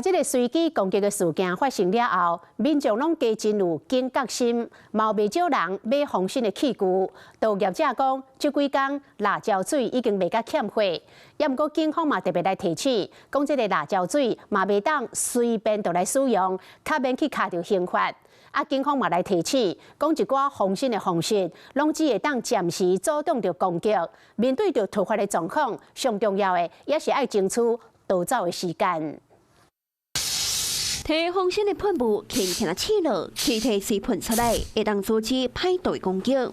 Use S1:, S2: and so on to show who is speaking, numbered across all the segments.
S1: 這个隨機攻擊的事件發生了後，民眾攏加真有警覺心，嘛有袂少人買防身的器具。都業者講，這幾工辣椒水已經賣甲欠貨。也毋過警方嘛特別來提醒，講這个辣椒水嘛袂當隨便就來使用，較免去敲著刑法。啊，警方嘛來提醒，講一寡防身的方式，攏只會當暫時阻擋著攻擊。面對著突發的狀況，上重要的也是愛爭取逃走的時間。
S2: 提防身的噴霧，輕輕仔試落，氣體隨噴出來，會當阻止歹徒攻擊。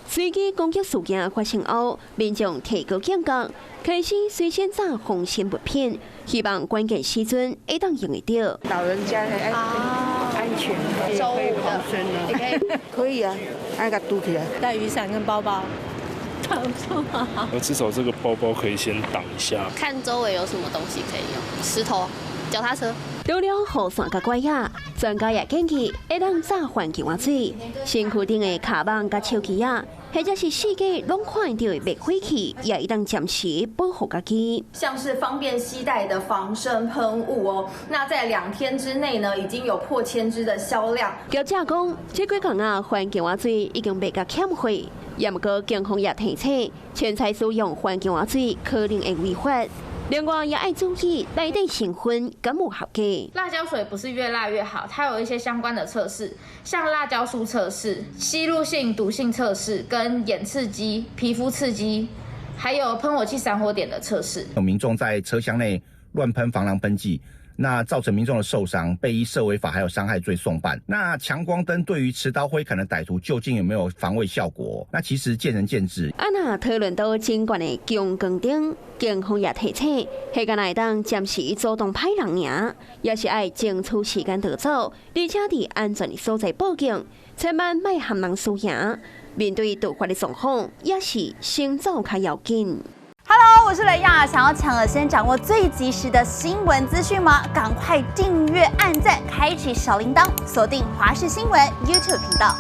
S2: 隨機攻擊事件發生後，民眾提高警覺，開始隨身紮防身物品，希望關鍵時陣會當用會著。
S3: 老人家安安全，可以防身了。
S4: 可以啊，愛共堵起來。
S5: 帶雨傘跟包包。
S6: 至少這個包包可以先擋一下。
S7: 看周圍有什麼東西可以用，石頭、腳踏車。
S2: 除了雨傘佮拐仔，專家也建議會當紮環境水，身軀頂的跤網佮手機仔，或者是四界攏看會著的滅火器，也會當暫時保護家己。
S8: 像是方便攜帶的防身噴霧哦，那在2天之內呢，已經有破千支的銷量。
S2: 業者講，這幾工啊，環境水已經賣甲欠貨，也毋過警方也提醒，凊彩使用環境水可能會違法。另外也愛注意內底成分敢有合格。
S9: 辣椒水不是越辣越好，它有一些相關的測試，像辣椒素測試、吸入性毒性測試、跟眼刺激、皮膚刺激，還有噴火器閃火點的測試。
S10: 有民眾在車廂內亂噴防狼噴劑，那造成民眾的受傷，被依涉危法還有傷害罪送辦。那強光燈對於持刀揮砍的歹徒究竟有沒有防衛效果？那其實見仁見智。
S2: 啊，若討論到警官的強光燈，警方也提醒，彼個會當暫時阻擋歹人爾，也是愛爭取時間逃走，而且佇安全的所在報警，千萬莫和人輸贏。面對突發的狀況，也是先走較要緊。
S11: Hello，我是雷亞，想要搶先掌握最及時的新聞資訊嗎？趕快訂閱、按讚、開啟小鈴鐺，鎖定華視新聞 YouTube 頻道。